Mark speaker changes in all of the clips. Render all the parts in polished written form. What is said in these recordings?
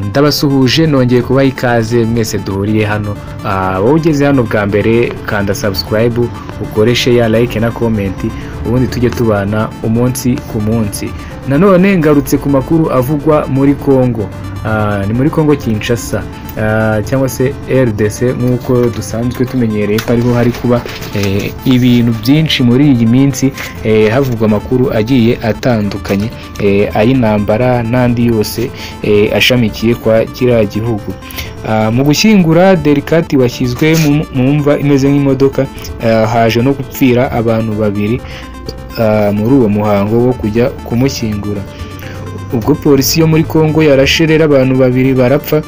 Speaker 1: Ndabasuhuje, nongeye kubaha ikaze mwese duhuriye hano. Wowe ugeze hano bwa mbere, kanda subscribe, ukore share, like na comment, ubundi tujye tubana umunsi ku munsi. Nanone ngarutse ku makuru avugwa muri Congo. Ni muri Congo Kinshasa, cyangwa se RDC nk'uko dusanzwe tumenyereye ko ariho hari kuba ibintu byinshi muri iyi minsi, havugwa amakuru agiye atandukanye, ay'intambara n'andi yose ashamikiye kwa kiriya gihugu. Mu gushyingura Delicate washyizwe mu mva imeze nk'imodoka, haje no gupfira abantu babiri muri uwo muhango wo kujya kumushyingura. Ubwo polisi yo muri Congo yarashe rero abantu babiri barapfa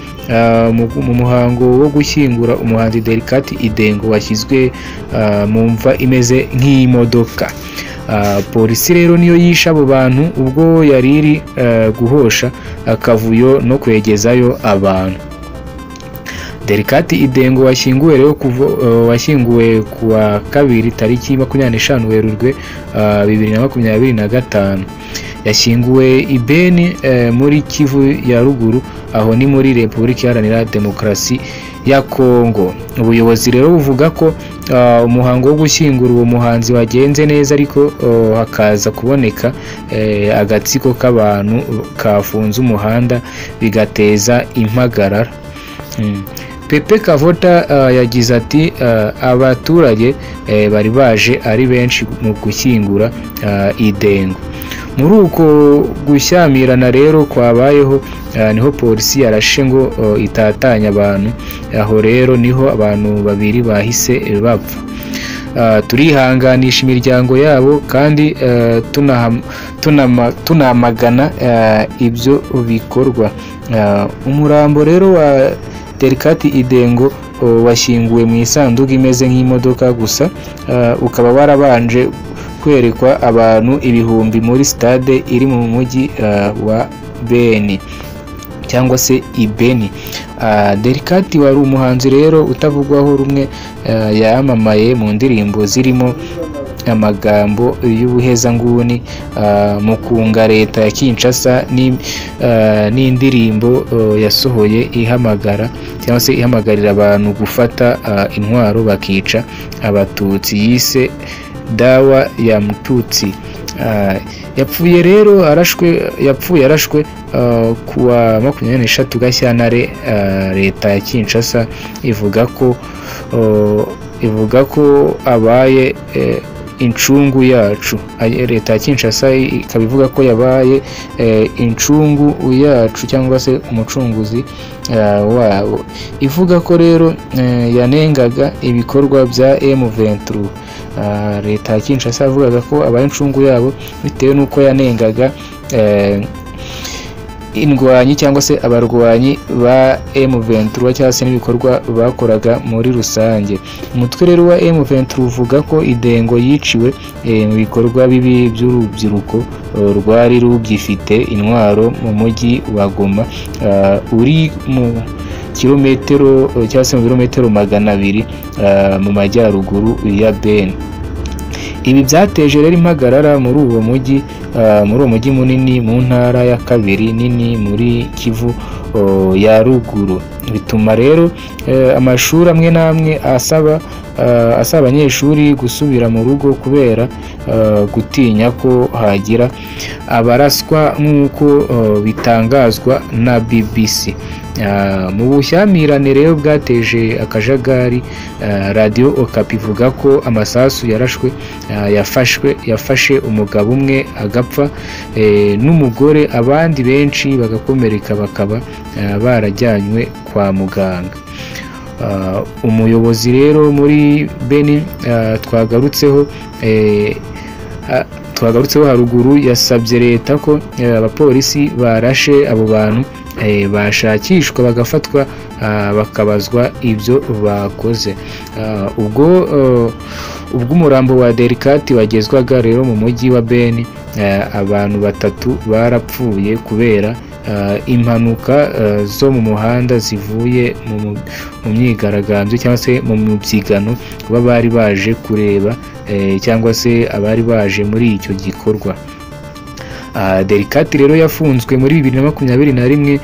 Speaker 1: mu muhango wo gushyingura umuhanzi Delicate Idengo washyizwe mu mva imeze nk'imodoka. Polisi rero niyo yishe abo bantu ubwo yari iri guhosha akavuyo no kwegezayo abantu. Delicate Idengo washyinguwe rero washyinguwe kuwa kabiri tariki 25 Werurwe 2025. Yashyinguwe i Beni, muri Kivu ya ruguru, aho ni muri Repubulika Iharanira Demokarasi ya Kongo. Ubuyobozi rero buvuga ko umuhango wo gushyingura uwo muhanzi wagenze neza, ariko hakaza kuboneka agatsiko k'abantu kafunze umuhanda bigateza impagarara. Pepe Kavota yagize ati: "Abaturage bari baje ari benshi mu gushyingura Idengo. Muri uko gushyamirana rero kwabayeho, niho polisi yarashe ngo itatanya abantu. Aho rero niho abantu babiri bahise bapfa. Turihanganisha imiryango yabo kandi tunamagana ibyo bikorwa." Umurambo rero wa Delicate Idengo washyinguwe mu isanduku imeze nk'imodoka gusa, ukaba warabanje kwerekwa abantu ibihumbi muri stade iri mu mujyi wa Beni cyangwa se Ibeni. Delicate wari umuhanzi rero utavugwaho rumwe, yamamaye mu ndirimbo zirimo amagambo y'ubuhezanguni mu kunga leta ya Kinshasa n'indirimbo yasohoye ihamagara cyangwa se ihamagarira abantu gufata intwaro bakica abatutsi yise "Dawa ya Mututsi". Yapfuye rero arashwe, yapfuye arashwe kuwa 23 Gashyantare. Leta ya Kinshasa ivuga ko abaye incungu yacu. Leta ya Kinshasa ikaba ivuga ko yabaye incungu yacu cyangwa se umucunguzi wabo. Ivuga ko rero yanengaga ibikorwa bya M23. Leta ya Kinshasa yavugaga ko abaye incungu yabo bitewe n'uko yanengaga indwanyi cyangwa se abarwanyi ba M23 cyangwa se n'ibikorwa bakoraga muri rusange. Umutwe rero wa M23 uvuga ko Idengo yiciwe mu bikorwa bibi by'urubyiruko rwari rugifite intwaro mu mujyi wa Goma, uri mu kilometero cyangwa se mu birometero 200 mu majyaruguru ya Beni. Ibi byateje rero impagarara muri uwo mujyi munini mu ntara ya kabiri nini muri Kivu ya ruguru, bituma rero amashuri amwe n'amwe asaba abanyeshuri gusubira mu rugo kubera gutinya ko hagira abaraswa nk'uko bitangazwa na BBC. Mu bushyamirane rero bwateje akajagari, Radio Okapi ivuga ko amasasu yarashwe yafashwe yafashe umugabo umwe agapfa n'umugore, abandi benshi bagakomereka, bakaba barajyanywe kwa muganga. Umuyobozi rero muri Beni twagarutseho haruguru yasabye leta ko abapolisi barashe abo bantu bashakishwa bagafatwa, bakabazwa ibyo bakoze. Ubwo umurambo wa Delicate wagezwaga rero mu mujyi wa Beni, abantu batatu barapfuye kubera impanuka zo mu muhanda zivuye mu myigaragambyo cyangwa se mu mubyigano kuba bari baje kureba cyangwa se abari baje muri icyo gikorwa. Delicate rero yafunzwe muri 2021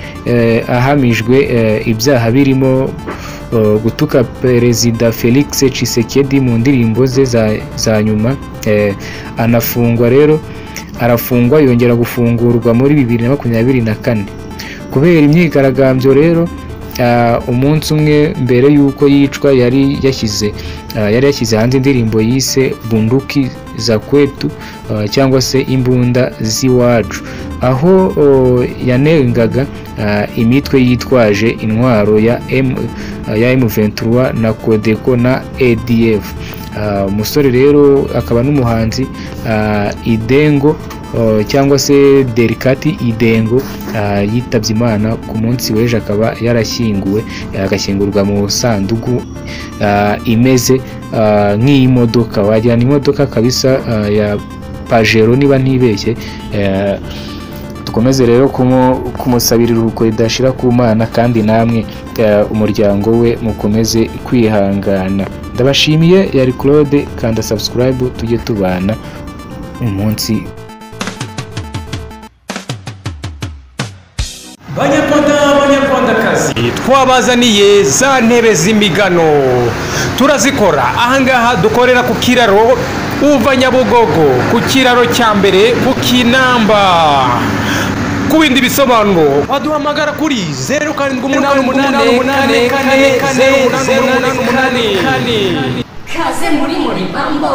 Speaker 1: ahamijwe ibyaha birimo gutuka Perezida Felix Tshisekedi mu ndirimbo ze za nyuma, anafungwa rero arafungwa yongera gufungurwa muri 2024 kubera imyigaragambyo. Rero umunsi umwe mbere y'uko yicwa yari yashyize hanze indirimbo yise "Bunduki za Kwetu", cyangwa se "Imbunda z'iwacu", aho yanengaga imitwe yitwaje intwaro ya M23 na Codeco na ADF. Umusore rero akaba n'umuhanzi Idengo, cyangwa se Delicate Idengo, yitabye Imana ku munsi w'ejo, akaba yarashyinguwe, agashyingurwa mu sanduku imeze nk'iy'imodoka, wagira ni imodoka kabisa ya Pajero niba ntibeshye. Dukomeze rero kumusabira iruhuko ridashira ku Mana, kandi namwe umuryango we mukomeze kwihangana. Ndabashimiye, yari Claude. Kanda subscribe tujye tubana umunsi.
Speaker 2: Banyarwanda, banyarwandakazi, twabazaniye za ntebe z'imigano. Turazikora ahangaha dukorera ku kiraro uva Nyabugogo, ku kiraro cya mbere ku Kinamba. Ku bindi bisobanuro waduhamagara kuri 078844 zeru 08 8.
Speaker 3: Kaze muri Moribambo.